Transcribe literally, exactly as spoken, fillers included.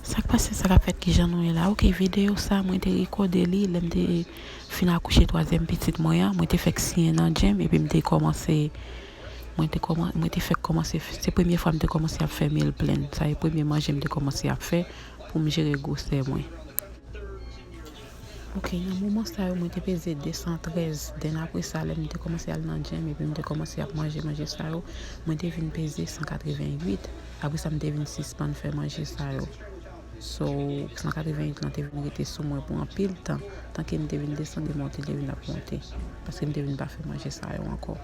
Sa k pase, sa k ap fèt, kijan nou ye la? Oke, videyo sa, mwen te rekòde li lè m te fin akouche twazyèm pitit mwen an. Mwen te fèk siyen nan djenm, epi m te kòmanse, mwen te kòman-, mwen te fèk kòmanse, se premye fwa m te kòmanse ap fè meal plan. Sa e premye manje m te kòmanse ap fè pou m jere gwosè mwen. Oke, nan moman sa yo, mwen te peze de san trèz. Den apre sa, lè m te kòmanse al nan djenm, epi m te kòmanse ap manje manje sa yo, mwen te vin peze san katreven uit. Apre sa, m te vin sispann fè manje sa yo. So, san katreven uit lan te vin rete sou mwen pou anpil tan. Tanke m te vin desann, de monte, te vin ap monte. Paske m te vin pa fè manje sa yo ankò.